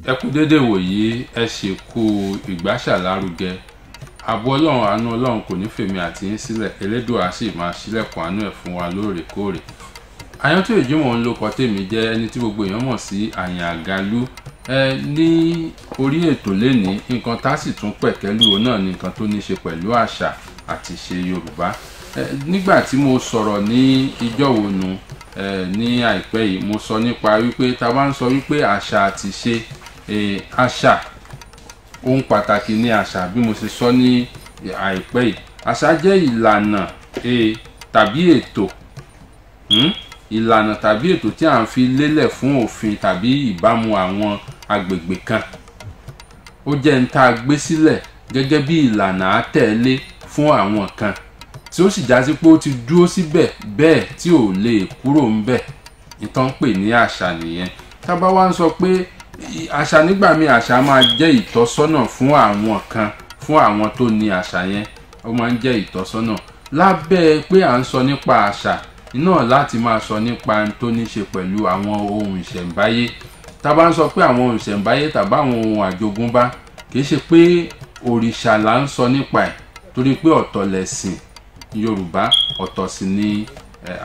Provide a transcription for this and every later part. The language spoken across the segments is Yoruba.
Ẹ kú dédé wòyí, ẹ sì kú ìgbàṣàlárugẹ. Ààbò Ọlọ́run, àánú Ọlọ́run kò ní fèmí àti yín sílẹ̀. Elédùà sì máa ṣílẹ̀kùn àánú ẹ̀ fún wa lóòrèkóòrè. Àyàntóyè Jimoh ń lóko tèmi jẹ́, ẹni tí gbogbo èèyàn mọ̀ sí Àyàn Àgàlú. Ẹ ní orí ètò lénìí, nǹkan tá sì tún pẹ̀kẹ́lú òun náà ni nǹkan tó ní ṣe pẹ̀lú àṣà àti ìṣe Yorùbá. Nígbà tí mo sọ̀rọ̀ ní ijọ́ wo nu ní àìpẹ́ yìí, mo sọ nípa wípé tá bá ń sọ wípé àṣà àti ìṣe, àṣà ohun pàtàkì ni àṣà. Bí mo ṣe sọ ní àìpẹ́ yìí, àṣà jẹ́ ìlànà tàbí ètò, ìlànà tàbí ètò tí à ń fi lélẹ̀ fún òfin tàbí ìbámu àwọn agbègbè kan. Ó jẹ́ n tá a gbé sílẹ̀ gẹ́gẹ́ bí ìlànà àtẹ̀lé fún àwọn kan, tí ó sì jásí pé ó ti dúró síbẹ̀ bẹ́ẹ̀ tí ò lè kúrò ńbẹ̀. Ìtàn pè ní àṣà nìyẹn. Tá bá wá ń sọ pé àṣà, nígbà míì àṣà máa jẹ́ ìtọ́sọ́nà fún àwọn kan, fún àwọn tó ní àṣà yẹn, ó máa ń jẹ́ ìtọ́sọ́nà. Lábẹ́ pé à ń sọ nípa àṣà náà láti máa sọ nípa ohun tó ní ṣe pẹ̀lú àwọn ohun ìṣẹ̀ǹbáyé. Tá bá ń sọ pé àwọn ohun ìṣẹ̀ǹbáyé tàbí àwọn ohun àjogúnbá, kì í ṣe pé òrìṣà là ń sọ nípa ẹ̀, torí pé ọ̀tọ̀ lẹ̀sìn Yorùbá, ọ̀tọ̀ sì ni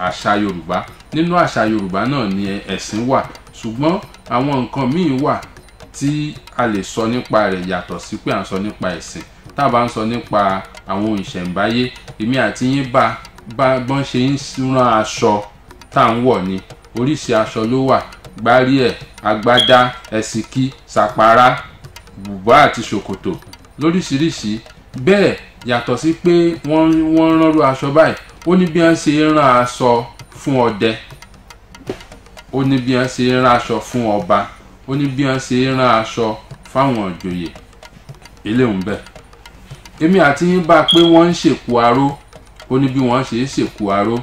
àṣà Yorùbá. Nínú àṣà Yorùbá náà ni ẹ̀sìn wà, ṣùgbọ́n àwọn nǹkan míì wà tí a lè sọ nípa rẹ̀ yàtọ̀ sí pé à ń sọ nípa ẹ̀sìn. Tá bá ń sọ nípa àwọn ohun ìṣẹ̀ǹbáyé, èmi àti yín bá bọ́n ṣe ń rán aṣọ tá à ń wọ̀ ni. Oríṣi aṣọ ló wà: gbáríẹ̀, agbádá, ẹ̀sìnkí, sàpárá, bùbá àti ṣòkòtò lóríṣiríṣi. Bẹ́ẹ̀ yàtọ̀ sí pé wọ́n ránrú aṣọ báyìí, ó ní bí wọ́n ṣe ń rán aṣọ fún ọdẹ, ó ní bí wọ́n ṣe ń rán aṣọ fún ọba, ó ní bí wọ́n ṣe ń rán aṣọ fáwọn ìjòyè. Eléhùn bẹ́ẹ̀. Èmi àti yín bá pé wọ́n ń ṣèkú aró, ó ní bí wọ́n ṣe ń ṣèkú aró.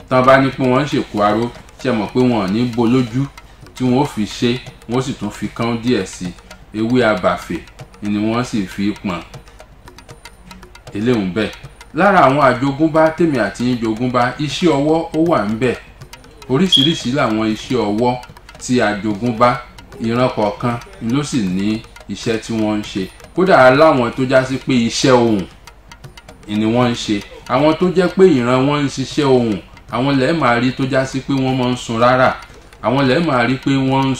Tán bá ní pé wọ́n ń ṣèkú aró, ṣe mọ̀ pé wọn ò ní bo lójú tí wọ́n ó fi ṣe, wọ́n sì tún fi kán díẹ̀ sí i. Ewé abàfè ni wọ́n sì fi pọ̀n. Eléhùn bẹ́ẹ̀. Lára àwọn àjogúnbá tèmi àti yín jogúnbá, iṣẹ́ ọwọ́ ó wà ńbẹ̀. Oríṣiríṣi làwọn iṣẹ́ ọwọ́ tí a jogúnbá, ìran kọ̀ọ̀kan ló sì ní iṣẹ́ tí wọ́n ń ṣe. Kódà láwọn tó já sí pé iṣẹ́ ohùn ni wọ́n ń ṣe. Àwọn tó jẹ́ pé ìran wọn ń ṣiṣẹ́ ohùn, àwọn lẹ́ẹ̀ máa rí tó já sí pé wọ́n máa ń sun rárá. Àwọn lẹ́ẹ̀ máa rí pé wọ́n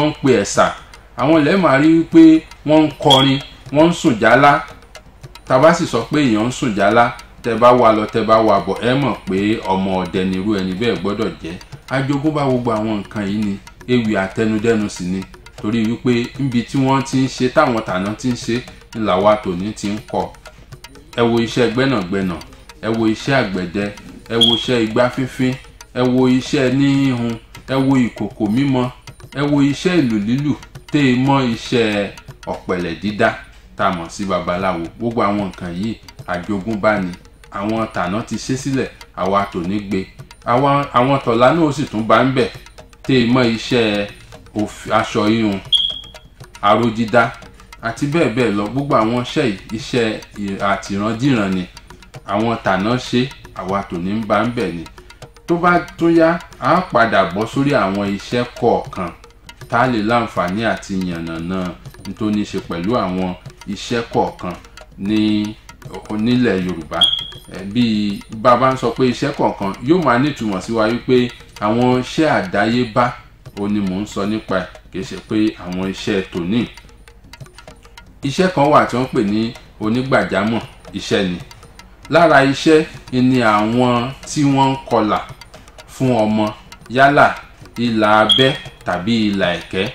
ń pe ẹ̀sà. Àwọn lẹ́ẹ̀ máa rí pé wọ́n ń kọrin, wọ́n ń sùn jálá. Tá bá sì sọ pé èèyàn ń sùn jálá, tẹ bá wá lọ tẹ bá wá bọ̀, ẹ mọ̀ pé ọmọ ọdẹ nírú ẹni bẹ́ẹ̀ gbọ́dọ̀ jẹ́. Àjogúnbá gbogbo àwọn nǹkan yìí ni ewì àtẹnudẹ́nu sì ni, torí wípé níbi tí wọ́n ti ń ṣe, táwọn tàná ti ń ṣe, ni làwa tòní ti ń kọ́. Ẹ wo iṣẹ́ gbẹ́nàgbẹ́nà, ẹ wo iṣẹ́ àgbẹ̀dẹ, ẹ wo iṣẹ́ igbá fínfín, ẹ wo iṣẹ́ níhun, ẹ wo ìkòkò mímọ, ẹ wo iṣẹ́ ìlù lílù, tẹ́ ẹ mọ́ iṣẹ́ ọ̀pẹ̀lẹ̀ dídá tá a mọ̀ sí babaláwo. Gbogbo àwọn nǹkan yìí àjogúnbá ni. Àwọn tàná ti ṣe sílẹ̀, àwa tòní gbé. Àwọn tọ̀lá náà sì tún bá ń bẹ̀, tẹ́ ẹ mọ́ iṣẹ́ aṣọ híhun, aró dídá àti bẹ́ẹ̀ bẹ́ẹ̀ lọ. Gbogbo àwọn iṣẹ́ yìí, iṣẹ́ àtìrandíran ni. Àwọn tàná ṣe, àwa tòní ń bá ń bẹ̀ ni. Tó bá tún yá, a padà bọ́ sórí àwọn iṣẹ́ kọ̀ọ̀kan tá a lè láǹfààní àti yànnàná tó ní ṣe pẹ̀lú àwọn iṣẹ́ kọ̀ọ̀kan ní onílẹ̀ Yorùbá. Bí bàbá ń sọ pé iṣẹ́ kọ̀ọ̀kan yóò máa nítumọ̀ sí wa wípé àwọn iṣẹ́ àdáyébá òun ni mò ń sọ nípa ẹ̀, kì í ṣe pé àwọn iṣẹ́ tòní. Iṣẹ́ kan wà tí wọ́n ń pè ní onígbàjámọ̀, iṣẹ́ ni. Lára iṣẹ́ ni àwọn tí wọ́n ń kọlà fún ọmọ, yálà ìlà abẹ́ tàbí ìlà ẹ̀kẹ́,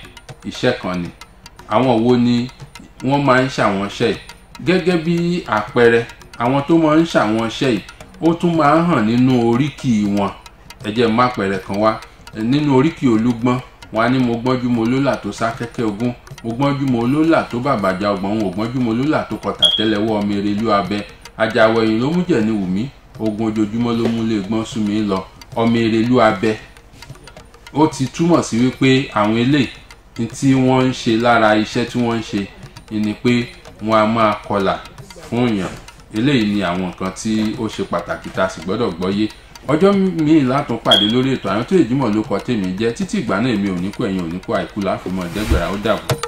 iṣẹ́ kan ni. Àwọn wo ni wọ́n máa ń ṣàwọn iṣẹ́ yìí? Gẹ́gẹ́ bí àpẹẹrẹ, àwọn tó máa ń ṣàwọn iṣẹ́ yìí, ó tún máa ń hàn nínú oríkì wọn. Ẹ jẹ́ n má àpẹẹrẹ kan wá. Nínú oríkì Olúgbọ́n, wọ́n á ní mo gbọ́njú mo lólà tó sá kẹ́kẹ́ ogún, mo gbọ́njú mo lólà tó bàbàjà ọgbọ̀n, mo gbọ́njú mo lólà tó kọtà tẹ́lẹ̀wọ́ ọmọ erelú abẹ. Àjàwọ̀ ẹ̀yìn ló mú jẹ̀ ní wùmí, ogun ojoojúmọ́ ló mú lé gbọ́n sú mi lọ, ọmọ erelú abẹ. Ó ti túmọ̀ sí wípé àwọn eléyìí tí wọ́n ń ṣe lára iṣẹ́ tí wọ́n ń ṣe ni pé wọ́n á máa kọlà fún èèyàn. Eléyìí ni àwọn nǹkan tí ó ṣe pàtàkì tá a sì gbọ́dọ̀ gbọ́yé. Ọjọ́ míì látún pàdé lórí ètò Àyàntóyè Jímọ̀ ló kọ tèmi jẹ́. Títí ìgbà náà, èmi ò ní kú, ẹ̀yin ò ní kú, àìkú láfimọ́ dẹ́gbẹ̀rà. Ó dàbọ̀.